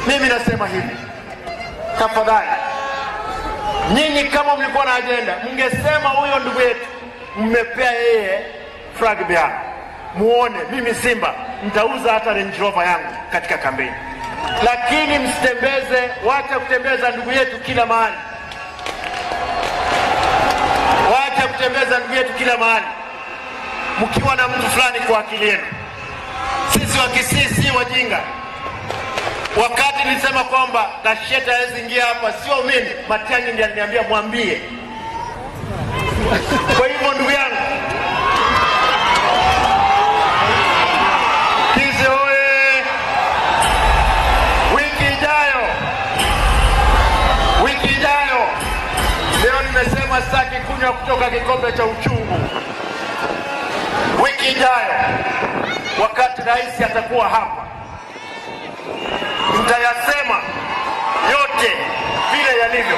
Mimi nasema hivi, tafadhali, nyinyi kama mlikuwa na ajenda, mngesema huyo ndugu yetu mmepea yeye flag bearer, muone mimi Simba nitauza hata Range Rover yangu katika kampeni, lakini msitembeze, wacha kutembeza ndugu yetu kila mahali, wacha kutembeza ndugu yetu kila mahali, mkiwa na mtu fulani kwa akili yenu. Sisi Wakisii si wajinga. Wakati nilisema kwamba Gacheta hawezi ingia hapa, sio mimi, Matiang'i ndiye aliniambia mwambie. Kwa hivyo ndugu yangu, Kisii oye! Wiki ijayo, wiki ijayo, leo nimesema sitaki kunywa kutoka kikombe cha uchungu. Wiki ijayo, wakati rais atakuwa hapa, nitayasema yote vile yalivyo.